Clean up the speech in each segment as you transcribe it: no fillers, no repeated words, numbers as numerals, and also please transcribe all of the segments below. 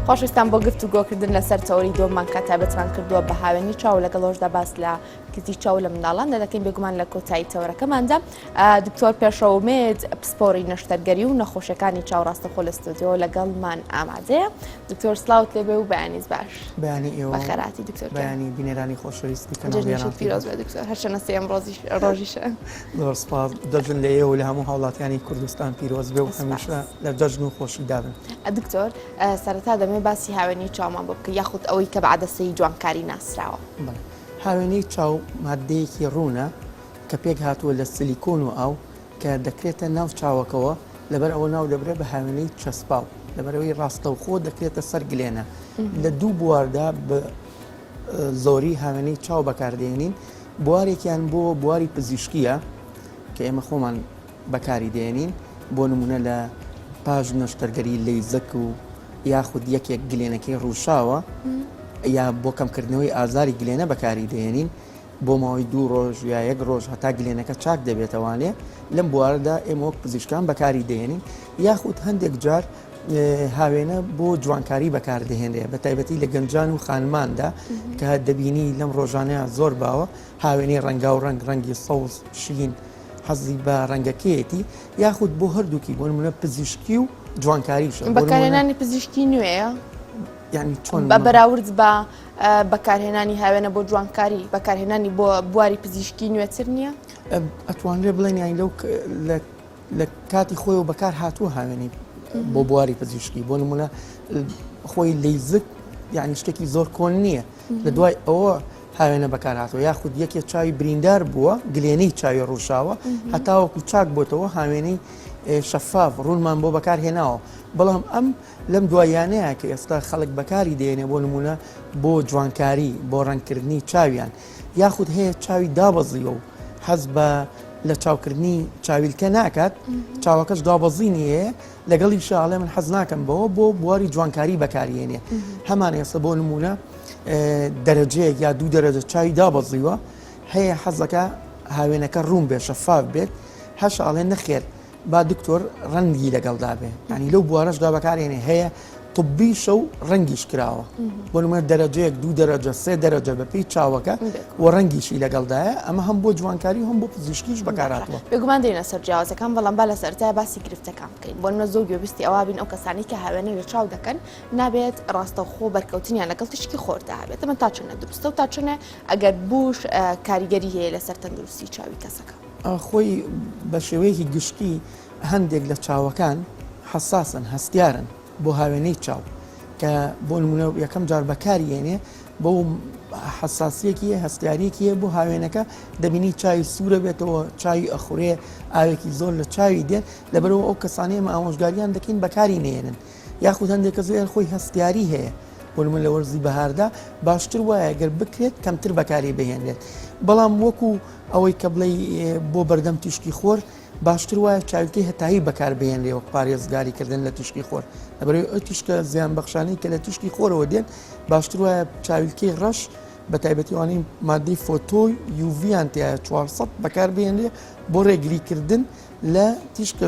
خۆشویستان بۆ گفت و گۆکردن لەسەر تەوەری دووەممان کە تایبەتمان کردووە بە هاوێنی چاو لەگەڵ ئەوەشدا باس لە کزی چاو لە منداڵاندا دەکەین بێگومان لە کۆتایی تەوەرەکەماندا دکتۆر پێشەوە ئومێد پسپۆری نەشتەرگەری و نەخۆشیەکانی چاو ڕاستەخۆ لە ستۆدیۆ لەگەڵمان ئامادەیە دکتۆر سلاوت لێبێ و بەیانیت باش بەیانی ئێوە بەخێرهاتی دکتۆر بەیانی بینەرانی خۆشەویستی جەژنیشت پیرۆز بێ دکتۆر هەرچەنە سێیەم ڕۆژیش ڕۆژیشە زۆر سپاس جەژن لە ئێوە لە هەموو هاوڵاتیانی کوردستان پیرۆز بێ و هەمیشە لە جەژن و خۆشیدا بن. دکتۆر سەرەتا دەمێ باسی هاوێنەی چاومان بۆ بکە یاخود ئەوەی کە بە عەدەسەی جوانکاری ناسراوە. بەڵێ هاوێنەی چاو ماددەیەکی ڕوونە کە پێک هاتووە لە سلیکۆن و ئاو کە دەکرێتە ناو چاوەکەوە لەبەر ئەوە ناو دەبرێت بە هاوێنەی چەسپاو لەبەرئەوەی ڕاستەوخۆ دەکرێتە سەر گلێنە لە دوو بواردا بە زۆری هاوێنەی چاو بەکاردێنین بوارێکیان بۆ بواری پزیشکیە کە ئێمە خۆمان بەکاری دێنین بۆ نمونە لە پاش نەشتەرگەری لەیزەک و یاخود یەکێک گلێنەکەی ڕووشاوە یا بۆ کەمکردنەوەی ئازاری گلێنە بەکاری دێنین بۆ ماوەی دوو ڕۆژ یا یەک ڕۆژ هەتا گلێنەکە چاک دەبێتەوانێ لەم بوارەدا ئێمە وەک پزیشکان بەکاری دێنین یاخود هەندێک جار هاوێنە بۆ جوانکاری بەکاردەهێنرێ بە تایبەتی لە گەنجان و خانماندا کە دەبینی لەم ڕۆژانەیە زۆر باوە هاوێنەی ڕەنگا و ڕەنگ ڕەنگی سەوز شین حەزی بە ڕەنگەکەیەتی یاخود بۆ هەردووکی بۆ نمونە پزیشکی و جوانکاریش بەکارهێنانی پزیشکی نوێیە یعنی چۆن بە بەراورد بە بەکارهێنانی هاوێنە بۆ جوانکاری بەکارهێنانی بۆ بواری پزیشکی نوێتر نییە؟ ئەتوانرێ بڵێن یانی لەو لە لە کاتی خۆیەوە بەکار هاتووە هاوێنەی بۆ بواری پزیشکی بۆ نمونە خۆی لەیزک یعنی شتێکی زۆر کۆن نییە لە دوای ئەوە هاوێنە بەکار هاتووە یاخود یەکێ چاوی بریندار بووە گلێنەی چاوی ڕوشاوە هەتاوەکو چاک بۆتەوە هاوێنەی شەفاف ڕوونمان بۆ بەکار هێناوە بەڵام ئەم لەم دواییانەیە کە ئێستا خەڵک بەکاری دێنێ بۆ نمونە بۆ جوانکاری بۆ ڕەنگکردنی چاویان یاخود هەیە چاوی دابەزیوە و حەز بە لە چاوکردنی چاویلکە ناکات چاوەکەش دابەزینی هەیە لەگەڵی شاڵێ من حەز ناکەم بەوە بۆ بواری جوانکاری بەکارهێنێ هەمان ئێستا بۆ نمونە دەرەجەیەک یا دوو دەرەجە چاوی دابەزیوە هەیە حەزەکە هاوێنەکە ڕوون بێ شەفاف بێت هەش ئاڵێ نەخێر با دکتۆر ڕەنگی لەگەڵدا بێ ینی لەو بوارەشدا بەکارێنێ هەیە طبیشە و ڕەنگیش کراوە بۆ نمونە دەرەجەیەک دوو دەرەجە سێ دەرەجە بەپێی چاوەکە و ڕەنگیشی لەگەڵدایە ئەمە هەم بۆ جوانکاری و هەم بۆ پزیشکیش بەکارهاتووە. بێگومان دێینە سەر جیاوازەکان بەڵام با لە سەرەتای باسی گرفتەکان بکەین بۆ نمونە زۆر گوێبیستی ئەوە بین ئەو کەسانەی کە هاوێنە لە چاو دەکەن نابێت ڕاستەوخۆ بەرکەوتنیان لەگەڵ تیشکی خۆردا هەبێت ئەمە تا چەندە دروستە و تا چەندە ئەگەر بووش کاریگەری هەیە لەسەر تەندروستی چاوی کەسەکە؟ خۆی بە شێوەیەکی گشتی هەندێک لە چاوەکان حەساسن، هەستیارن بۆ هاوێنەی چاو کە بۆ نمونە یەکەم جار بەکاری یێنێ بەو حەساسیەکی هەستیاریەکی هەیە بۆ هاوێنەکە دەبینی چاوی سوورە بێتەوە چاوی ئەخورێ ئاوێکی زۆر لە چاوی دێت لەبەرەوە ئەو کەسانەی ئێمە ئامۆژگاریان دەکەین بەکاری نێنن یاخود هەندێک کەس هەیە خۆی هەستیاری هەیە بۆ نمونە لە وەرزی بەهاردا باشتر وایە گەر بکرێت کەمتر بەکاری بهێنرێت بەڵام وەکو ئەوەی کە بڵێ بۆ بەردەم تیشکی خۆر باشتر وایە چاویلکەی هەتاوی بەکاربهێنرێ وەک پارێزگاری کردن لە تیشکی خۆر لەبەرئەوەی ئەو تیشکە زیانبەخشانەی کە لە تیشکی خۆرەوە دێن باشتر وایە چاویلکەی ڕەش بە تایبەتی ئەوانەی مادەی فۆتۆی UV یان تایە 400 بەکاربهێنرێ بۆ ڕێگریکردن لە تیشکە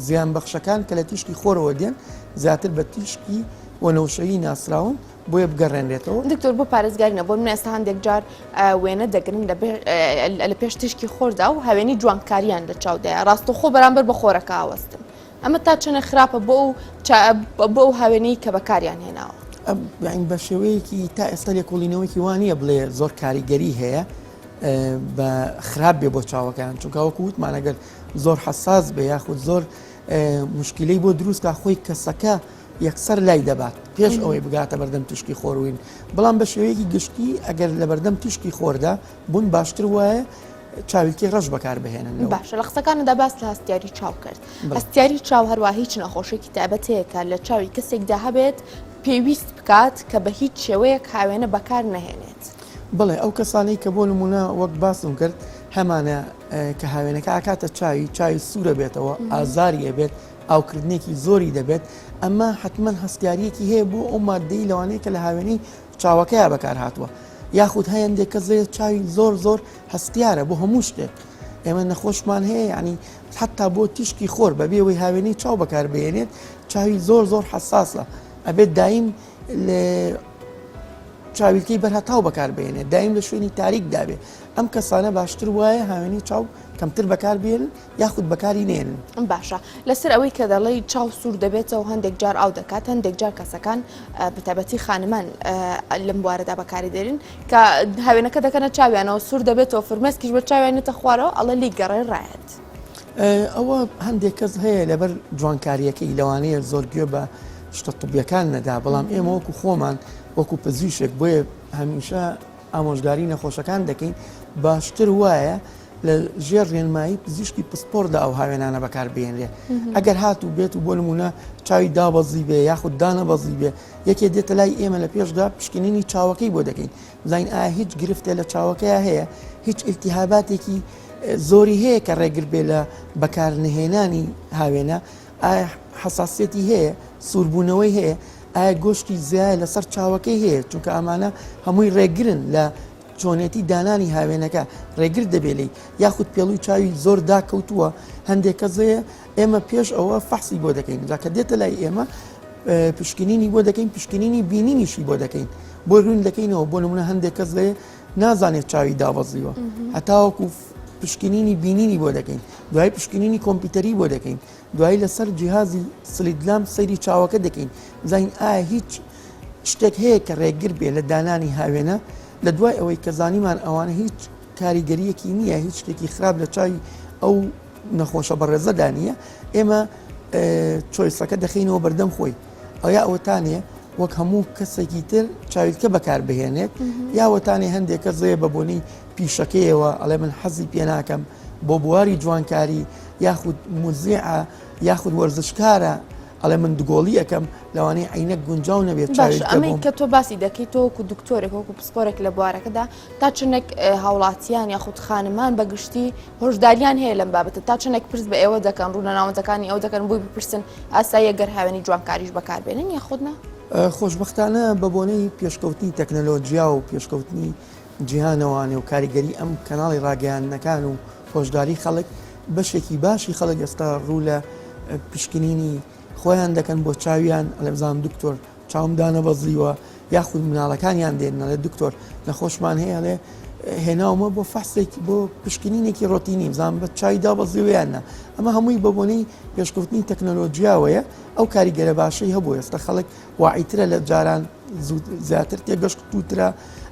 زیانبەخشەکان کە لە تیشکی خۆرەوە دێن زیاتر بە تیشکی وەنەوشەیی ناسراون بۆیە بگەڕێنرێتەوە. دکتۆر بۆ پارێزگاری نە بۆ منە ئێستا هەندێک جار وێنە دەگرن لە پێش تیشکی خۆردا و هاوێنی جوانکاریان لە چاودایە ڕاستەوخۆ بەرامبەر بە خۆرەکە ئاوەستن ئەمە تا چەنە خراپە بۆ ئەو بۆ ئەو هاوێنەی کە بەکاریان هێناوە؟ یانی بە شێوەیەکی تا ئێستا لێکۆڵینەوەیەکی وا نییە بڵێ زۆر کاریگەری هەیە بە خراپ بێ بۆ چاوەکان چونکە وەکو وتمان ئەگەر زۆر حەساس بێ یاخود زۆر مشکلەی بۆ دروستکە خۆی کەسەکە یەکسەر لای دەبات پێش ئەوەی بگاتە بەردەم تیشکی خۆروین بەڵام بە شێوەیەکی گشتی ئەگەر لە بەردەم تیشکی خۆردا بوون باشتر وایە چاویلکەی ڕەش بەکاربهێنن باشە لە قسەکاندا باس لە هەستیاری چاو کرد هەستیاری چاو هەروە هیچ نەخۆشێکی تایبەت هەیە کە لە چاوی کەسێکدا هەبێت پێویست بکات کە بە هیچ شێوەیەک هاوێنە بەکار نەهێنێت. بڵێ ئەو کەسانەی کە بۆ نمونە وەک باسم کرد هەمانە کە هاوێنەکە ئاکاتە چاوی چاوی سوورە بێتەوە ئازاری ئەبێت ئاوکردنێکی زۆری دەبێت، ئەمە حەتمەن هەستیارییەکی هەیە بۆ ئەو ماددەی لەوانەیە کە لە هاوێنەی چاوەکەیا بەکارهاتووە، یاخود هەندێک کەس هەیە چاوی زۆر زۆر هەستیارە بۆ هەموو شتێک، ئێمە نەخۆشمان هەیە یعنی حتا بۆ تیشکی خۆر بەبێ ئەوەی هاوێنەی چاو بەکاربهێنێت چاوی زۆر زۆر حەساسە ئەبێت دایم. لە چاویلکەی بەر هەتاو بەکار بهێنێت دایم لە شوێنی تاریک دابێ ئەم کەسانە باشتر وایە هاوێنی چاو کەمتر بەکار بێنن یاخود بەکاری نێنن. باشە لەسەر ئەوەی کە دەڵێی چاو سوور دەبێتەوە هەندێک جار ئاو دەکات هەندێک جار کەسەکان بەتایبەتی خانمان لەم بوارەدا بەکاری دێنن کە هاوێنەکە دەکەنە چاویانەوە سوور دەبێتەوە فرمێسکیش بە چاویانێتە خوارەوە ئەڵێ لی گەڕێ ڕایەت. ئەوە هەندێک کەس هەیە لەبەر جوانکاریەکەی لەوانەیە زۆر گوێ بە شتە طبیەکان نەدا بەڵام ئێمە وەکو خۆمان وەکو پزیشک بۆیە هەمیشە ئامۆژگاری نەخۆشەکان دەکەین باشتر وایە لە ژێر ڕێنمایی پزیشکی پسپۆردا ئەو هاوێنانە بەکار بهێنرێ ئەگەر هاتوو بێت و بۆ نمونە چاوی دابەزی بێ یاخود دانەبەزی بێ یەکێ دێتە لای ئێمە لە پێشدا پشکنینی چاوەکەی بۆ دەکەین بزانین ئایا هیچ گرفتێ لە چاوەکەیا هەیە هیچ ئیلتیهاباتێکی زۆری هەیە کە ڕێگر بێ لە بەکارنەهێنانی هاوێنە ئایا حەساسیەتی هەیە سووربوونەوەی هەیە ئایا گۆشتی زیایە لەسەر چاوەکەی هەیە چونکە ئەمانە هەمووی ڕێگرن لە چۆنێتی دانانی هاوێنەکە ڕێگر دەبێ لێی یاخود پێڵوی چاوی زۆر داکەوتووە هەندێک کەس هەیە ئێمە پێش ئەوە فەحسی بۆ دەکەین جا کە دێتە لای ئێمە پشکنینی بۆ دەکەین پشکنینی بینینیشی بۆ دەکەین بۆ ڕوون دەکەینەوە بۆ نمونە هەندێک کەس هەیە نازانێت چاوی دابەزیوە هەتاوەکو پشکنینی بینینی بۆ دەکەین دوای پشکنینی کۆمپیوتەری بۆ دەکەین دوایی لەسەر جیهازی slit lamp سەیری چاوەکە دەکەین بزانین ئایا هیچ شتێک هەیە کە ڕێگر بێ لە دانانی هاوێنە لە دوای ئەوەی کە زانیمان ئەوانە هیچ کاریگەریەکی نییە هیچ شتێکی خراپ لە چاوی ئەو نەخۆشە بەڕێزەدا نییە ئێمە choice ەکە دەخینەوە بەردەم خۆی ئەویا ئەوەتانێ وەک هەموو کەسێکی تر چاویلکە بەکار بهێنێت یاوەتانێ هەندێک کەس هەیە بە بۆنەی پیشەکەیەوە ئەڵێ من حەزی پێ ناکەم بۆ بواری جوانکاری یاخود موزیعە یاخود وەرزشکارە ئەڵێ من دگۆڵی ئەکەم لەوانەیە عینەک گونجاو نەبێت باش ئەمەی کە تۆ باسی دەکەی تۆ وەکو دکتۆرێک وەکو پسپۆرێک لە بوارەکەدا تا چەندێک هاوڵاتیان یاخود خانمان بە گشتی هۆشداریان هەیە لەم بابەتە تا چەندێک پرس بە ئێوە دەکەن ڕوو لە ناوەندەکانی ئەو دەکەن بۆی بپرسن ئاساییە گەر هاوێنی جوانکاریش بەکاربێنن یاخود نا؟ خۆشبەختانە بە بۆنەی پێشکەوتنی تەکنەلۆجیا و پێشکەوتنی جیهانەوانێ و کاریگەری ئەم کەناڵی ڕاگەیاندنەکان و هۆشداری خەڵک، بەشێکی باشی خەڵک ئێستا ڕوو لە پشکنینی خۆیان دەکەن بۆ چاویان، ئەڵێ بزانم دکتۆر چاوم دانەبەزیوە، یاخود مناڵەکانیان دێن ئەڵێ دکتۆر نەخۆشمان هەیە ئەڵێ هێناومە بۆ فەحسێک بۆ پشکنینێکی ڕۆتینی بزانم بە چاوی دابەزیوە یان نا. ئەمە هەمووی بە بۆنەی پێشکەوتنی تەکنەلۆجیاوەیە، ئەو کاریگەرە باشەی هەبوو ئێستا خەڵک واعیترە لە جاران زیاتر تێگەشتووترە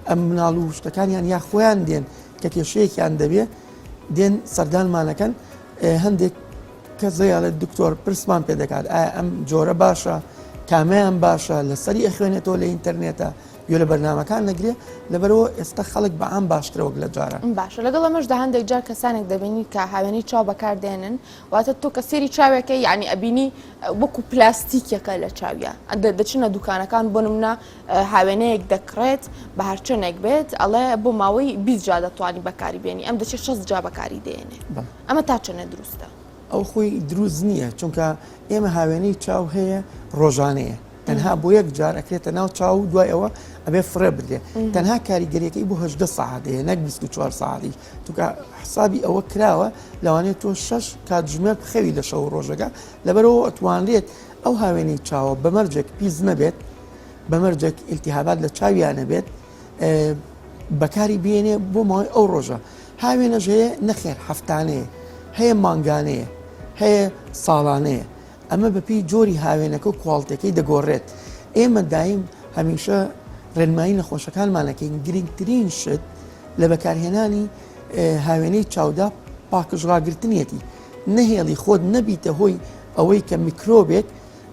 ئەم مناڵ و شتەکانیان یا خۆیان دێن کە کێشەیەکیان دەبێ دێن سەردانمانەکەن هەندێک کەس هەیە دکتۆر پرسمان پێ دەکات ئایا ئەم جۆرە باشە کامیان باشە لەسەری ئەخوێنێتەوە لە ئینتەرنێتە گوێ لە بەرنمەکان نەگرێ لەبەرەوە ئێستا خەڵک بەعام باشترە وەک لە جاران. باشە لەگەڵ ئەمەشدا هەندێک جار کەسانێک دەبینی کە هاوێنەی چاو بەکاردێنن واتە تۆ کە سێری چاوێکە یعنی ئەبینی وەکو پلاستیکێکە لە چاویا دەچنە دوکانەکان بۆ نمونە هاوێنەیەک دەکڕێت بە هەرچەندێک بێت ئەڵێ بۆ ماوەی 20 جا دەتوانی بەکاری بێنی ئەم دەچێت 6 جا بەکاری دێنێ ئەمە تا چەنە دروستە؟ ئەو خۆی دروست نییە چونکە ئێمە هاوێنەی چاو هەیە ڕۆژانەیە تەنها بۆ یەک جار ئەکرێتە ناو چاو و دوای ئەوە ئەبێ فڕێ بدرێ تەنها کاریگەریەکەی بۆ هەدە سەعات هەیە نەک 24 ساعتی چونکە حسابی ئەوە کراوە لەوانەیە تۆ شەش کاتژمێر بخەوی لە شەو ڕۆژەکە لەبەرەوە ئەتوانرێت ئەو هاوێنەی چاوە بە مەرجێک پیس نەبێت بە مەرجێک ئیلتیهابات لە چاویان نەبێت بەکاری بێنێ بۆ ماوەی ئەو ڕۆژە هاوێنەش هەیە نەخێر هەفتانەیە هەیە مانگانەیە هەیە ساڵانەیە ئەمە بەپێی جۆری هاوێنەکە و کواڵتەکەی دەگۆڕێت ئێمە دایم هەمیشە ڕێنمایی نەخۆشەکانمانەکەین گرنگترین شت لە بەکارهێنانی هاوێنەی چاودا پاکژ ڕاگرتنیەتی نەهێڵی خۆت نەبیتە هۆی ئەوەی کە میکرۆبێک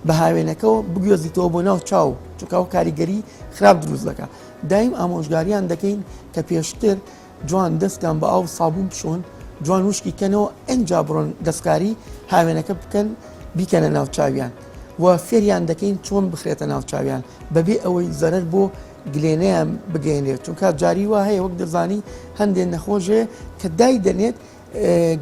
بە هاوێنەکەەوە بگوێزیتەوە بۆ ناو چاو چونکە ئەو کاریگەری خراپ دروست دەکات دایم ئامۆژگاریان دەکەین کە پێشتر جوان دەستیان بە ئاو سابوون بشۆن جوان وشکی کەنەوە ئەجا بڕۆن دەستکاری هاوێنەکە بکەن بیکەنە ناو چاویان و فێریان دەکەین چۆن بخرێتە ناو چاویان بەبێ ئەوەی زەرەر بۆ گلێنەیان بگەێنێت چونکە جاری وا هەیە وەک دەزانی هەندێک نەخۆشێ کە دای دەنێت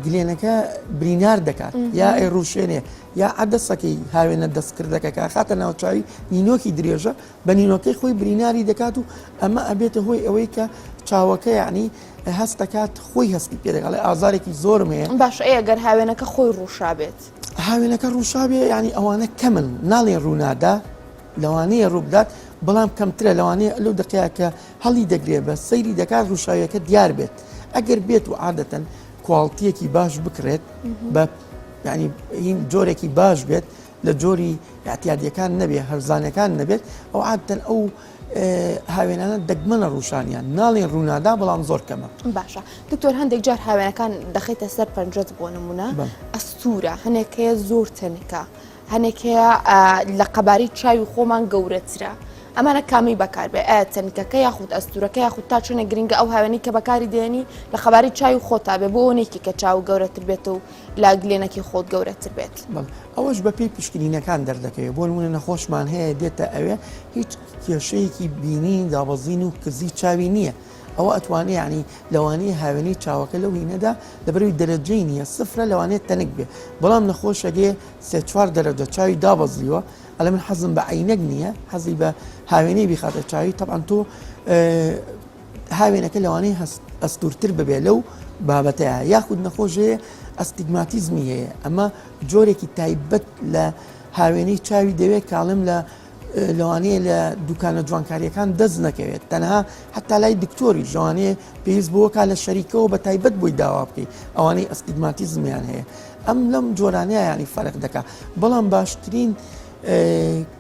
گلێنەکە برینار دەکات یا ئەیڕوشێنێ یا عەدەسەکەی هاوێنە دەستکردەکە کە خاتە ناوچوی نینۆکی درێژە بە نینۆکەی خۆی بریناری دەکات و ئەمە ئەبێتە هۆی ئەوەی کە چاوەکە یعنی هەست دەکات خۆی هەستی پێ دەکات ئازارێکی زۆرم هەیە باش ئەی گەر هاوێنەکە خۆی ڕوشابێت هاوێنەکە ڕوشابێ ینی ئەوانە کەمن ناڵێن ڕوونادا لەوانەیە ڕووبدات. بەڵام کەمترە لەوانەیە لەو دەقەیە کە هەڵی دەگرێ بە سەیری دەکات ڕووشاویەکە دیار بێت ئەگەر بێت و عادەتەن کواڵتیەکی باش بکڕێت بە ینی هین جۆرێکی باش بێت لە جۆری اعتیادیەکان نەبێ هەرزانەکان نەبێت ئەو عادەتەن ئەو هاوێنانە دەگمەنە ڕووشانیان ناڵێن ڕوونادا بەڵام زۆر کەمە. باشە دکتۆر هەندێک جار هاوێنەکان دەخەیتە سەر پەنجەت بۆ نمونە ئەستورە هەنێک هەیە زۆر تەنکە هەنێک هەیە لە قەبارەی چاوی خۆمان گەورەترە ئەمانە کامی بەکاربێ ئایا تەنکەکە یاخود ئەستورەکە یاخود تا چەنە گرنگە ئەو هاوێنەی کە بەکاری دێنی لە قەبارەی چاوی خۆتا بێ بۆ ئەوەنێکی کە چاو گەورەتر بێت و لە گلێنەکی خۆت گەورەتر بێت. بەڵێ ئەوەش بەپێی پشکنینەکان دەردەکەوێت بۆ نمونە نەخۆشمان هەیە دێتە ئەوێ هیچ کێشەیەکی بینین دابەزین و کزی چاوی نییە ئەوە ئەتوانێ یعنی لەوانەیە هاوێنەی چاوەکە لەو هینەدا لەبەرەوەی دەرەجەی نییە سفرە لەوانەیە تەنک بێ بەڵام نەخۆشەگەێ سێ چوار دەرەجە چاوی دابەزیوە ئەلە من حەزم بە عینەک نییە حەزی بە هاوێنەی بیخاتە چاوی تەبعەن تۆ هاوێنەکە لەوانەیە ئەستورتر ببێ لەو بابەتەیە یاخود نەخۆش هەیە ئەستیگماتیزمی هەیە ئەمە جۆرێکی تایبەت لە هاوێنەی چاوی دەوێت کاڵم لە لەوانەیە لە دوکانە جوانکاریەکان دەست نەکەوێت تەنها حتا لای دکتۆری ژوانەیە پێویست بۆکە لە شەریکەوە بە تایبەت بۆی داوا بکەیت ئەوانەی ئەستیگماتیزمیان هەیە ئەم لەم جۆرانەیە ینی فەرق دەکا بەڵام باشترین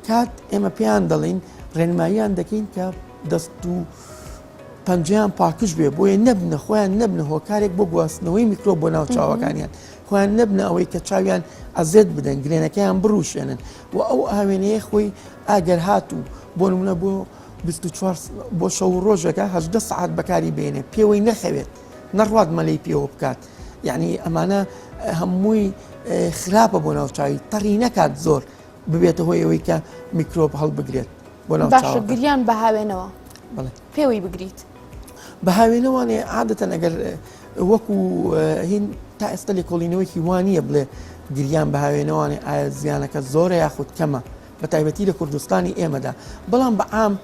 کات ئێمە پێیان دەڵین ڕێنماییان دەکەین کە دەست و پەنجەیان پاکژ بێ بۆیە نەبنە خۆیان نەبنە هۆکارێک بۆ گواستنەوەی میکرۆب بۆ ناو چاوەکانیان خۆیان نەبنە ئەوەی کە چاویان ئەزێت بدەن گلێنەکەیان بڕوشێنن و ئەو ئاوێنەیە خۆی ئاگەر هاتوو بۆ نمونە بۆ 24 بۆ شەو ڕۆژەکە هەدە سعات بەکاری بێنێ پێوەی نەخەوێت نەڕوات مەلەی پێوە بکات یعنی ئەمانە هەمووی خراپە بۆ ناوچوی تەڕی نەکات زۆر ببێتە هۆی ئەوەی کە میکرۆب هەڵبگرێت بۆ ناو باشە گریان بە هاوێنەوە پێوەی بگریت بە هاوێنەوانێ عادەتەن ئەگەر وەکو هین تا ئێستا لێکۆڵینەوەیکی وانە بڵێ گریان بە هاوێنەوانێ ئایا زیانەکە زۆرە یاخود کەمە بە تایبەتی لە کوردستانی ئێمەدا بەڵام بە عام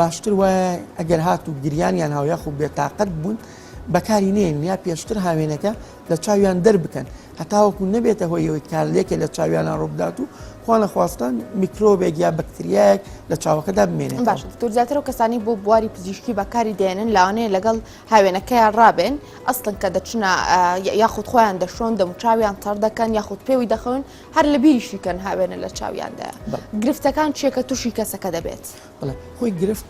باشتر وایە ئەگەر هات و گریانیان هاو یاخود بێتاقەت بوون بەکاری نێن یا پێشتر هاوێنەکە لە چاویان دەربکەن هەتاوەکو نەبێتە هۆی ئەوەی کارلێکێ لە چاویانا ڕووبدات و خوانەخواستە میکرۆبێک یا بەکتریایەک لە چاوەکەدا بمێنێتەوە. باشە دکتۆر زیاتر ئەو کەسانەی بۆ بواری پزیشکی بەکاری دێنن لەوانەیە لەگەڵ هاوێنەکەیان ڕابێن ئەسڵەن کە دەچنە یاخود خۆیان دەشۆن دەموچاویان تەڕ دەکەن یاخود پێوی دەخەون هەر لە بیریشی کەن هاوێنە لە چاویاندایە گرفتەکان چییە کە تووشی کەسەکە دەبێت؟ بەڵێ خۆی گرفت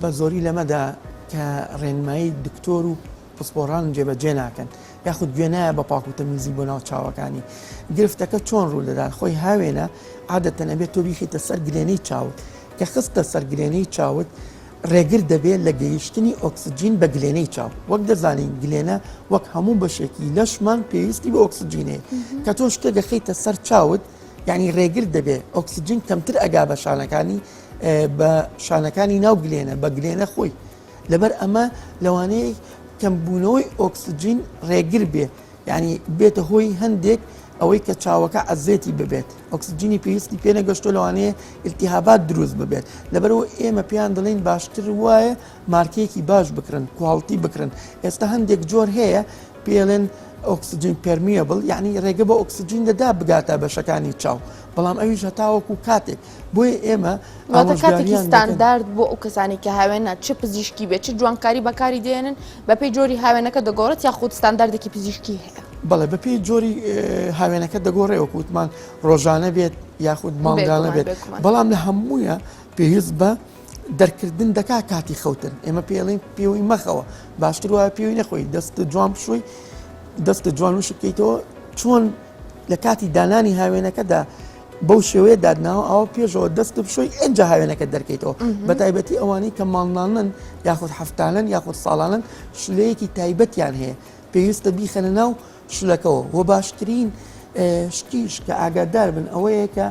بە زۆری لەمەدا کە ڕێنمایی دکتۆر و پسپۆڕان جێبەجێ ناکەن یاخود گوێ نایە بە پاک و تەمیزی بۆ ناو چاوەکانی گرفتەکە چۆن ڕوو دەدات خۆی هاوێنە عادەتەن ئەبێت تۆ بیخیتە سەر گلێنەی چاوت کە خستە سەر گلێنەی چاوت ڕێگر دەبێت لە گەیشتنی ئۆکسجین بە گلێنەی چاو وەک دەزانین گلێنە وەک هەموو بەشێکی لەشمان پێویستی بە ئۆکسجینەیە کە تۆ شتێک دەخەیتە سەر چاوت یعنی ڕێگر دەبێت ئۆکسجین کەمتر ئەگا بە شانەکانی بە شانەکانی ناو گلێنە بە گلێنە خۆی لەبەر ئەمە لەوانەیە کەمبوونەوەی ئۆکسجین ڕێگر بێ یعنی بێتە هۆی هەندێک ئەوەی کە چاوەکە عەزێتی ببێت ئۆکسجینی پێویستی پێ نەگەشتۆ لەوانەیە ئیلتیهابات دروست ببێت لەبەرەوە ئێمە پێیان دەڵێین باشتر وایە مارکەیەکی باش بکڕن quality بکڕن ئێستا هەندێک جۆر هەیە پێڵێن oxygen permeable یعنی ڕێگە بە ئۆکسجین دەدا بگاتە بەشەکانی چاو بەڵام ئەویش هەتاوەکو کاتێک بۆیە ئێمە واتە کاتێکی ستاندارد بۆ ئەو کەسانی کە هاوێنە چ پزیشکی بێت چ جوانکاری بەکاری دێنن بەپێی جۆری هاوێنەکە دەگۆڕێت یاخود ستانداردێکی پزیشکی هەیە؟ بەڵێ بەپێی جۆری هاوێنەکە دەگۆڕێ وەکو وتمان ڕۆژانە بێت یاخود مانگانە بێت بەڵام لە هەموویە پێویست بە دەرکردن دەکا کاتی خەوتن ئێمە پێڵین پێوەی مەخەوە باشتر وایە پێوی نەخۆی دەست جوان بشۆی دەستە جوان وشک بکەیتەوە چۆن لە کاتی دانانی هاوێنەکەدا بەو شێوەیە دادناوە ئەوە پێشەوە دەست بشۆی ئەجا هاوێنەکە دەرکەیتەوە بە تایبەتی ئەوانەی کە ماڵنانن یاخود هەفتانن یاخود ساڵانن شلەیەکی تایبەتیان هەیە پێویستە بیخەنە ناو شلەکەەوە و باشترین شتیش کە ئاگادار بن ئەوەیە کە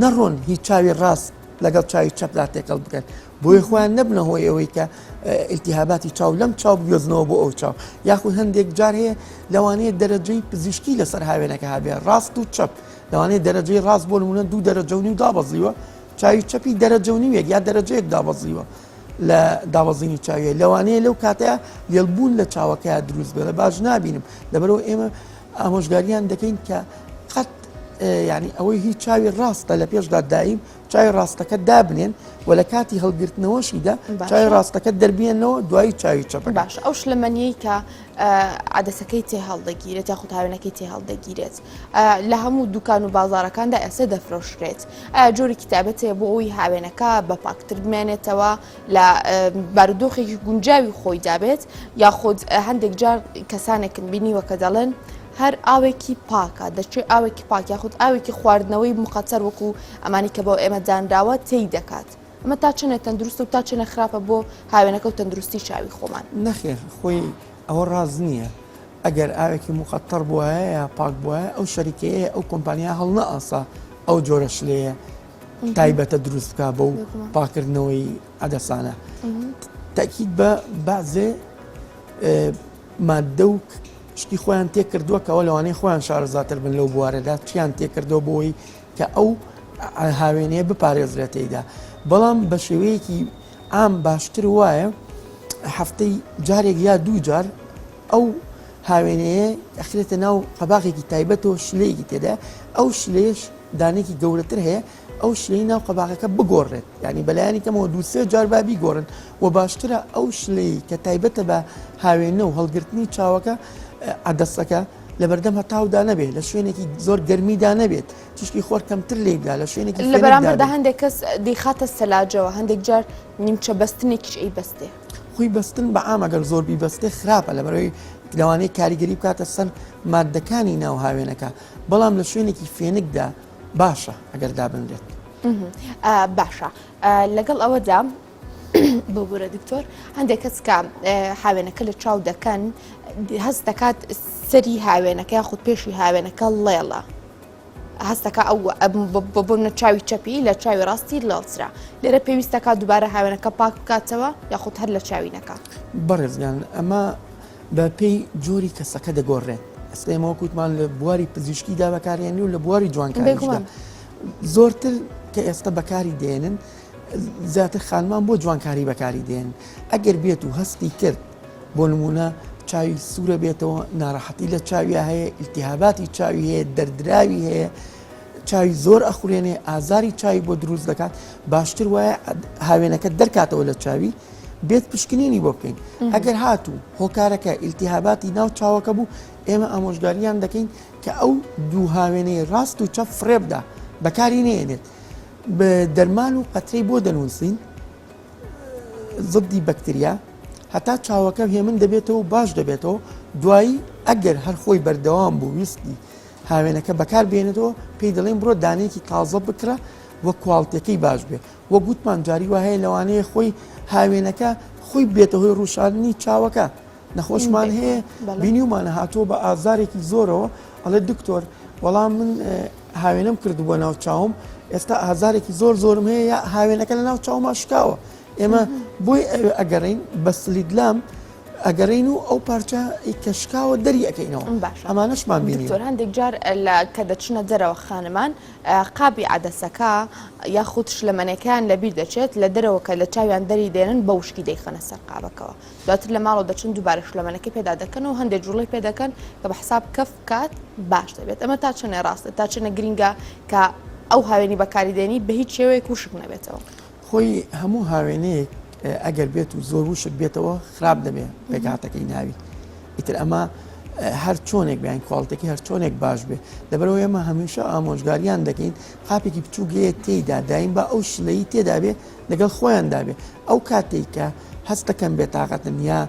نەڕۆن هیچ چاوی ڕاست لەگەڵ چاوی چەپدا تێکەڵ بکەن بۆیە خۆیان نەبنە هۆی ئەوەی کە ئیلتیهاباتی چاو لەم چاو بگوێزنەوە بۆ ئەو چاو یاخود هەندێک جار هەیە لەوانەیە دەرەجەی پزیشکی لەسەر هاوێنەکە هەبێ ڕاست و چەپ لەوانەیە دەرەجەی ڕاست بۆ نمونە دوو دەرەجە و نیو دابەزیوە چاوی چەپی دەرەجە و نیوێک یا دەرەجەیەک دابەزیوە لە دابەزینی چاویە لەوانەیە لەو کاتەیە لێڵبوون لە چاوەکەیا دروست بێت باش نابینم لەبەرەوە ئێمە ئامۆژگاریان دەکەین کە قەت. یعنی ئەوەی هی چاوی ڕاستە لە پێشدا دایم چاوی ڕاستەکە دابنێن و لە کاتی هەڵگرتنەوەشیدا چاوی ڕاستەکە دەربێنەوە دوایی چاوی چەپەکە. باشە ئەو شلەمەنیەی کە عەدەسەکەی تێ هەڵدەگیرێت یاخود هاوێنەکەی تێ هەڵدەگیرێت لە هەموو دوکان و بازارەکاندا ئێستا دەفرۆشرێت ئایا جۆرێکی تایبەت هەیە بۆ ئەوەی هاوێنەکە بە پاکتر بمێنێتەوە لە بارودۆخێکی گونجاوی خۆیدا بێت یاخود هەندێک جار کەسانێکم بینیوە کە دەڵێن هەر ئاوێکی پاکە دەچێت ئاوێکی پاک یاخود ئاوێکی خواردنەوەی مقەتەر وەکو ئەمانی کە بۆ ئێمە دانراوە تێی دەکات ئەمە تا چەنێ تەندروستە و تا چەنێ خراپە بۆ هاوێنەکە و تەندروستی چاوی خۆمان؟ نەخێر خۆی ئەوە ڕاست نییە ئەگەر ئاوێکی مقەتەر بوایە یا پاک بوایە ئەو شەریکەیە ئەو کۆمپانیا هەڵنەئاسا ئەو جۆرە شلەیە تایبەتە دروست بکە بۆ پاکردنەوەی عەدەسانە تاکیید بە بەعزێ مادە و شتی خۆیان تێکردووە کەەوە لەوانەیە خۆیان شارەزاتر بن لەو بوارەدا چیان تێکردەوە بۆی کە ئەو هاوێنەیە بپارێزرێت تێیدا بەڵام بە شێوەیەکی عام باشتر وایە هەفتەی جارێک یا دوو جار ئەو هاوێنەیە ئەخرێتە ناو قەباغێکی تایبەتەوە شلەیەکی تێدا ئەو شلەیەش دانێکی گەورەتر هەیە ئەو شلەی ناو قەباغەکە بگۆڕێت ینی بەلایانی کەمەوە دوو سێ جار با بیگۆڕن و باشترە ئەو شلەی کە تایبەتە بە هاوێنە و هەڵگرتنی چاوەکە عەدەسەکە لەبەردەم هەتاودا نەبێت لە شوێنێکی زۆر گەرمیدا نەبێت تیشکی خۆر کەمتر لێی بدا لە شوێنێکی لە بەرامبەردا هەندێک کەس دەیخاتە سەلاجەوە هەندێک جار نیمچە بەستنێکیش ئەی بەستێ. خۆی بەستن بە عام ئەگەر زۆر بیبەستێ خراپە لەبەرئەوەی لەوانەیە کاریگەری بکاتە سەر ماددەکانی ناو هاوێنەکە بەڵام لە شوێنێکی فێنکدا باشە ئەگەر دابنرێت. باشە لەگەڵ ئەوەدا ببورە دکتۆر هەندێک کەس کە هاوێنەکە لە چاو دەکەن هەست دەکات سەری هاوێنەکە یاخود پێشی هاوێنەکە ڵێڵە هەستەکە ئەو بۆ چاوی چەپی لە چاوی ڕاستی ڵێڵترە لێرە پێویستەکە دووبارە هاوێنەکە پاک بکاتەوە یاخود هەر لە چاوی نەکە. بەڕێزگان ئەمە بە پێی جۆری کەسەکە دەگۆڕێت ئەستا ئێمە وەک وتمان لە بواری پزیشکیدا بەکارهێنی و لە بواری جوانکاریشدا زۆرتر کە ئێستا بەکاری دێنن زیاتر خانمان بۆ جوانکاری بەکاری دێن ئەگەر بێت و هەستی کرد بۆ نمونە چاوی سوورە بێتەوە ناڕەحەتی لە چاویا هەیە ئیلتیهاباتی چاوی هەیە دەردراوی هەیە چاوی زۆر ئەخورێنێ ئازاری چاوی بۆ دروست دەکات باشتر وایە هاوێنەکە دەرکاتەوە لە چاوی بێت پشکنینی بۆ بکەین ئەگەر هاتوو هۆکارەکە ئیلتیهاباتی ناو چاوەکە بوو ئێمە ئامۆژگاریان دەکەین کە ئەو دوو هاوێنەی ڕاست و چەپ فڕێبدا بەکاری نێنێت بە دەرمان و قەترەی بۆ دەنووسین زدی بەکتریا هەتا چاوەکە هێمن دەبێتەوە باش دەبێتەوە دوایی ئەگەر هەر خۆی بەردەوام بوو ویستی هاوێنەکە بەکار بێنێتەوە پێی دەڵێن بڕۆ دانەیەکی تازە بکڕە و کواڵتەکەی باش بێ وە گوتمان جاری وا هەیە لەوانەیە خۆی هاوێنەکە خۆی بێتە هۆی ڕووشاندنی چاوەکە نەخۆشمان هەیە بینیومانە هاتووە بە ئازارێکی زۆرەوە ئەڵێ دکتۆر وەڵام من هاوێنەم کردبووە ناو چاوم ئێستا ئازارێکی زۆر زۆرم هەیە یا هاوێنەکە لە ناو چاوما شکاوە ئێمە بۆی ئەگەڕین بە slit lamp ئەگەڕین و ئەو پارچە کە شکاوە دەری ئەەکەینەوە ئەمانەشمان بینی هەندێک جار لە کە دەچنە دەرەوە خانمان قابی عەدەسەکە یاخود شلەمەنەکەیان لەبیر دەچێت لە دەرەوە کە لە چاویان دەری دێنن بە وشکی دەیخەنە سەر قابەکەوە دواتر لە ماڵەوە دەچن دووبارە شلەمەنەکەی پێدا دەکەن و هەندێک جوڵەی پێ دەکەن کە بە حساب کەف بکات باش دەبێت ئەمە تا چەنێ ڕاستە تا چەنە گرینگە کە ئەو هاوێنی بەکاری دێنی بە هیچ شێوەیەک وشک نەبێتەوە. خۆی هەموو هاوێنەیەک ئەگەر بێت و زۆر وشک بێتەوە خراپ دەبێت پێکهاتەکەی ناوی ئیتر ئەمە هەر چۆنێک بیان کواڵتەکەی هەر چۆنێک باش بێ لەبەرەوە ئێمە هەمیشە ئامۆژگاریان دەکەین قاپێکی بچووگەیە تێیدا دایم بە ئەو شلەی تێدا بێ لەگەڵ خۆیاندا بێ ئەو کاتێک کە هەست دەکەن بێتاقەتن یا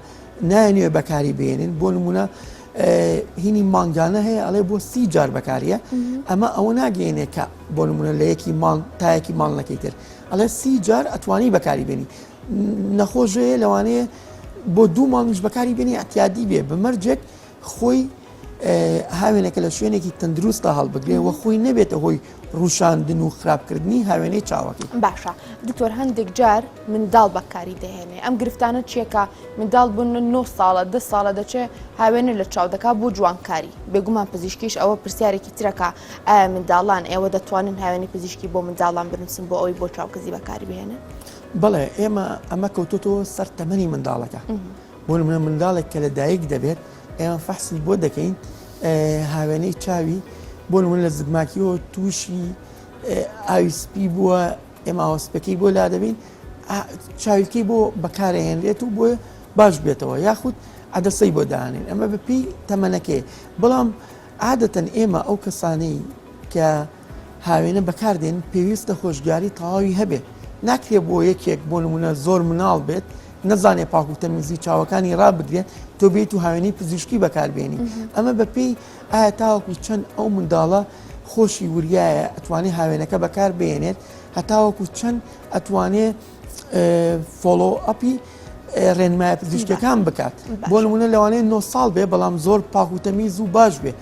نایەنوێ بەکاری بێنن بۆ نمونە هینی مانگانە هەیە ئەڵێ بۆ سی جار بەکاریە ئەمە ئەوە ناگەێنێ کە بۆ نمونە لە یەکی مانگ تایەکی مانگەکەی تر ئەڵێ سی جار ئەتوانی بەکاری بێنی نەخۆشەیە لەوانەیە بۆ دوو مانگیش بەکاری بێنی ئەتیادی بێ بەمەرجێک خۆی هاوێنەکە لە شوێنێکی تەندروستدا هەڵبگرێ و خۆی نەبێتە هۆی ڕوشاندن و خراپکردنی هاوێنەی چاوەکەی. باشە دکتۆر هەندێک جار منداڵ بەکاری دەهێنێ ئەم گرفتانە چیە کە منداڵ بۆ نۆ ساڵە دە ساڵە دەچێ هاوێنە لە چاو دەکا بۆ جوانکاری بێگومان پزیشکیش ئەوە پرسیارێکی ترەکە ئایا منداڵان ئێوە دەتوانن هاوێنی پزیشکی بۆ منداڵان بنووسن بۆ ئەوەی بۆ چاوکزی بەکاری بهێنن؟ بەڵێ ئێمە ئەمە کەوتۆتەوە سەر تەمەنی منداڵەکە بۆ نمونە منداڵێک کە لە دایک دەبێت ئێمە فەحسی بۆ دەکەین هاوێنەی چاوی. بۆ نمونە لە زگماکیەوە تووشی ئاوی سپی بووە ئێمە ئاوە سپەکەی بۆ لادەبین چاویلکەی بۆ بەکارهێنرێت و بۆ باش بێتەوە یاخود عدەسەی بۆ دانێن ئەمە بەپی تەمەنەکەی بەڵام عادەتەن ئێمە ئەو کەسانەی کە هاوێنە بەکاردێن پێویستە هۆشگاری تەواوی هەبێت ناکرێ بۆ یەکێک بۆ نمونە زۆر مناڵ بێت نەزانێ پاک و تەمیزی چاوەکانی ڕابگرێت تۆ بێت و هاوێنەی پزیشکی بەکاربێنی ئەمە بەپێی ئایا تاوەکو چەند ئەو منداڵە خۆشی وریایە ئەتوانێ هاوێنەکە بەکار بێنێت هەتاوەکو چەند ئەتوانێ follow up ی ڕێنمایە پزیشکەکان بکات بۆ نمونە لەوانەیە 9 ساڵ بێ بەڵام زۆر پاک و تەمیز و باش بێ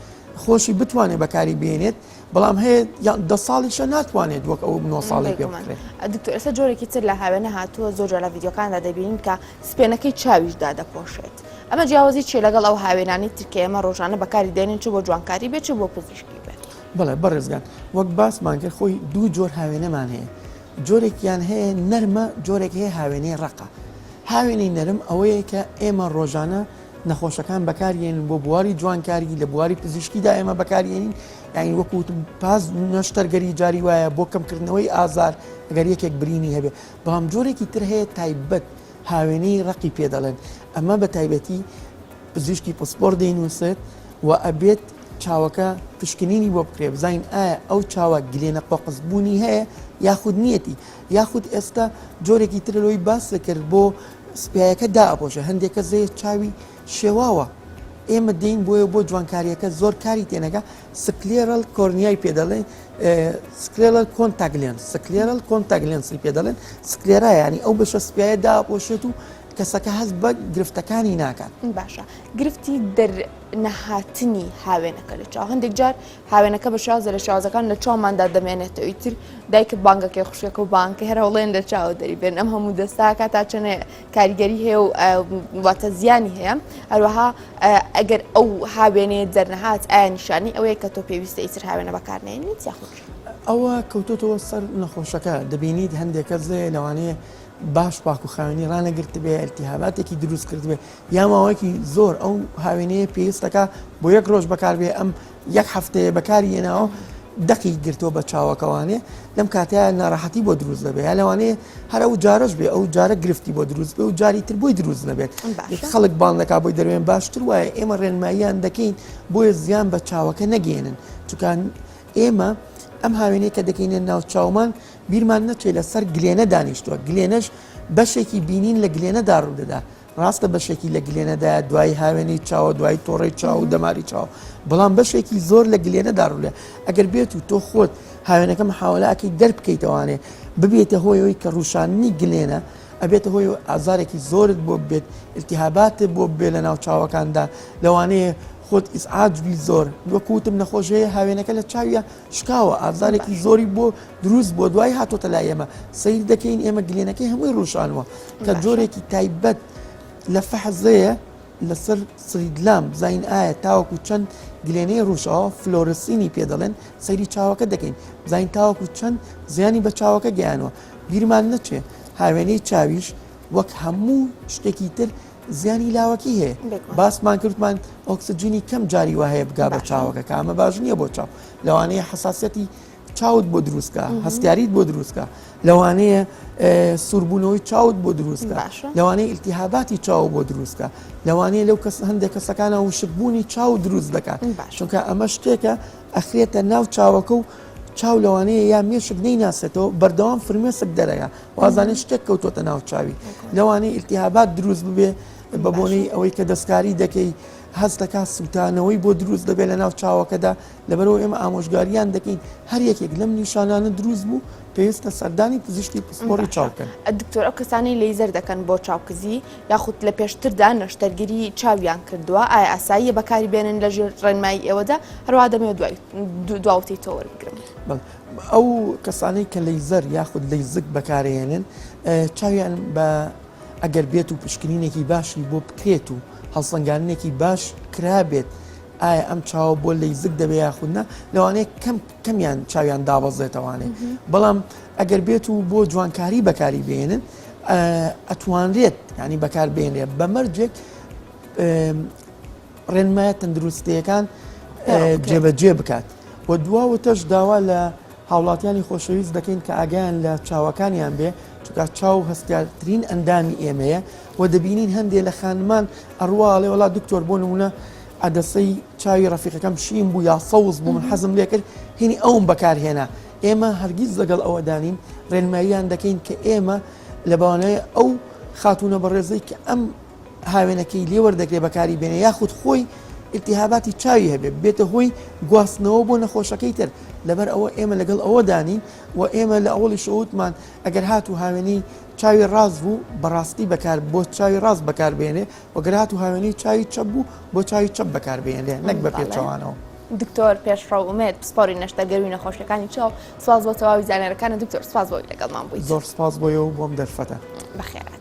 خۆشی بتوانێت بەکاری بێنێت بەڵام هەیە یان دە ساڵیشە ناتوانێت وەک ئەو 9 ساڵی پێ بکرێت دکتۆر ئێستا جۆرێکی تر لە هاوێنە هاتووە زۆر جار لە ڤیدیۆکاندا دەبینین کە سپێنەکەی چاویش دادەپۆشێت ئەمە جیاوازی چیە لەگەڵ ئەو هاوێنانەی تر کە ئێمە ڕۆژانە بەکاری دێنین چ بۆ جوانکاری بێت چ بۆ پزیشکی بێت؟ بەڵێ بەڕێزگان وەک باسمان کرد خۆی دوو جۆر هاوێنەمان هەیە جۆرێکیان هەیە نەرمە جۆرێک هەیە هاوێنەی ڕەقە هاوێنەی نەرم ئەوەیە کە ئێمە ڕۆژانە نەخۆشەکان بەکارێنن بۆ بواری جوانکاری لە بواری پزیشکیدا ئێمە بەکارێنین یعنی وەکو وتم پاس نەشتەرگەری جاری وایە بۆ کەمکردنەوەی ئازار ئەگەر یەکێک برینی هەبێ بەڵام جۆرێکی تر هەیە تایبەت هاوێنەی ڕەقی پێ دەڵێن ئەمە بە تایبەتی پزیشکی پسپۆر دەینووسێت و ئەبێت چاوەکە پشکنینی بۆ بکرێت بزانین ئایا ئەو چاوە گلێنە قۆقزبوونی هەیە یاخود نیەتی یاخود ئێستا جۆرێکی تر لەوەی باس کرد بۆ سپیایەکە دائەپۆشێ هەندێک کەس هەیە چاوی شێواوە ئێمە دێین بۆیە بۆ جوانکاریەکە زۆر کاری تێنەکە scleral cornea ی پێ دەڵێن scleral contact lens scleral contact lens ی پێ دەڵێن sclera ینی ئەو بەشە سپیایە داپۆشێت و کەسەکە هەست بە گرفتەکانی ناکات. باشە گرفتی دەر نەهاتنی هاوێنەکە لە چاو هەندێک جار هاوێنەکە بە شازە لە شازەکان لە چاوماندا دەمێنێتەوە ئیتر دایکت بانگەکەی خوشکەکە و بانکە هەر هەوڵێن لە چاوە دەری بێن ئەم هەموو دەستاکە تا چەنێ کاریگەری هەیە و واتە زیانی هەیە هەروەها ئەگەر ئەو هاوێنەیە دەرنەهات ئایا نیشانەی ئەوەیە کە تۆ پێویستە ئیتر هاوێنە بەکارنێنیت یاخود ئەوە کەوتۆتەوە سەر نەخۆشەکە دەبینیت هەندێک کەس هەیە لەوانەیە باش پاک و خاوێنی ڕانەگرتبێ ئەلتیهاباتێکی دروست کردبێ یا ماوەیەکی زۆر ئەو هاوێنەیە پێویستەکە بۆ یەک ڕۆژ بەکاربێ ئەم یەک هەفتەیە بەکاری هێناوە دەقی گرتووە بە چاوەکەوانێ لەم کاتەیە ناڕەحەتی بۆ دروست دەبێ یا لەوانەیە هەر ئەو جارەش بێ ئەو جارە گرفتی بۆ دروست بێ و جاری تر بۆی دروست نەبێت خەڵک بان دەکا بۆی دەروێن باشتر وایە ئێمە ڕێنماییان دەکەین بۆیە زیان بە چاوەکە نەگەێنن چکان ئێمە ئەم هاوێنەی کە دەکەینە ناو چاومان بیرمان نەچێت لەسەر گلێنە دانیشتووە گلێنەش بەشێکی بینین لە گلێنەدا ڕوودەدا ڕاستە بەشێکی لە گلێنەدایە دوای هاوێنەی چاوە دوای تۆڕەی چاو و دەماری چاو بەڵام بەشێکی زۆر لە گلێنەدا ڕوولە ئەگەر بێت و تۆ خۆت هاوێنەکە محاولاکەی دەربکەیتەوانێ ببێتە هۆیەوەی کە ڕوشاندنی گلێنە ئەبێتە هۆی ئازارێکی زۆرت بۆ بێت التهاباتت بۆ بێ لە ناو چاوەکاندا لەوانەیە خۆت ئیزعاج بی زۆر وەکوتم نەخۆش هەیە هاوێنەکە لە چاویە شکاوە ئازارێکی زۆری بۆ دروست بۆ دوای هاتۆتە لای ئێمە سیر دەکەین ئێمە گلێنەکەی هەمووی ڕوشانوە کە جۆرێکی تایبەت لە فەحزەیە لەسەر slit lamp بزانین ئایا تاوەکو چەند گلێنەی ڕوشەوە fluorescein ی پێ دەڵێن سەیری چاوەکە دەکەین بزانین تاوەکو چەند زیانی بە چاوەکە گەیانوە بیرمان نەچێ هاوێنەی چاویش وەک هەموو شتێکی تر زیانی لاوەکی هەیە باسمان کردمان ئۆکسجینی کەم جاری وا هەیە بگا بە چاوەکە کە ئەمە باش نییە بۆ چاو لەوانەیە حساسەتی چاوت بۆ دروستکە هەستیاریت بۆ دروستکە لەوانەیە سووربوونەوەی چاوت بۆ دروستکە لەوانەیە ئیلتیهاباتی چاو بۆ دروستکە لەوانەیە لەو کەس هەندێک کەسەکانە وشکبوونی چاو دروست دەکات چونکە ئەمە شتێکە ئەخرێتە ناو چاوەکە و چاو لەوانەیە یا مێشک نەیناسێتەوە بەردەوام فرمێسک دەرەگا وازانێت شتێک کەوتۆتە ناو چاوی لەوانەیە ئیلتیهابات دروست ببێ بە بۆنەی ئەوەی کە دەستکاری دەکەی هەست دەکات سووتانەوەی بۆ دروست دەبێت لە ناو چاوەکەدا لەبەرئەوە ئێمە ئامۆژگاریان دەکەین هەر یەکێک لەم نیشانانە دروست بوو پێویستە سەردانی پزیشکی پسپۆڕی چاو بکەن. دکتۆر ئەو کەسانەی لەیزەر دەکەن بۆ چاوکزی یاخود لە پێشتردا نەشتەرگەری چاویان کردووە ئایا ئاساییە بەکاری بێنن لە ژێر ڕێنمایی ئێوەدا هەروەها دەمەوێت دوای دواوتەی تۆ وەربگرم. بەڵێ ئەو کەسانەی کە لەیزەر یاخود لەیزک بەکارێنن چاویان بە ئەگەر بێت و پشکنینێکی باشی بۆ بکرێت و هەڵسەنگاندنێکی باش کرابێت ئایا ئەم چاوە بۆ لەیزک دەبێ یاخود نا لەوانەیە کەم کەمیان چاویان دابەزێتەوانێ بەڵام ئەگەر بێت و بۆ جوانکاری بەکاری بێنن ئەتوانرێت ینی بەکار بێنرێت بە مەرجێک ڕێنمایە تەندروستیەکان جێبەجێ بکات. و دوا وتەش داوا لە هاوڵاتیانی خۆشەویست دەکەین کە ئاگایان لە چاوەکانیان بێ چونکە چاو هەستیارترین ئەندامی ئێمەیە و دەبینین هەندێ لە خانمان ئەڕوا ئەڵێ وەڵا دکتۆر بۆ نمونە عەدەسەی چاوی ڕەفیقەکەم شین بوو یا سەوز بوو من حەزم لێ کرد هینی ئەوم بەکارهێنا ئێمە هەرگیز لەگەڵ ئەوەدانین ڕێنماییان دەکەین کە ئێمە لە بەوانەیە ئەو خاتوونە بەڕێزەی کە ئەم هاوێنەکەی لێ وەردەگرێ بەکاری بێنێ یاخود خۆی التهاباتی چاوی هەبێ بێتە هۆی گواستنەوە بۆ نەخۆشەکەی تر لەبەر ئەوە ئێمە لەگەڵ ئەوەدانین و ئێمە لە ئەوڵی شەوتمان ئەگەر هات و هاوێنەی چاوی ڕاست بوو بەڕاستی بەکار بۆ چاوی ڕاست بەکار بێنێ و گەر هات و هاوێنەی چاوی چەپ بوو بۆ چاوی چەپ بەکار بێنرێ نەک بە پێچەوانەوە. دکتۆر پێشڕەو ئومێد پسپۆری نەشتەرگەری و نەخۆشیەکانی چاو سپاس بۆ تەواوی زانیارەکانت دکتۆر سپاس بۆ ئەوەی لەگەڵمان بوویت. زۆر سپاس بۆ ئێوە و بۆ ئەم دەرفەتە. بەخێرهاتی.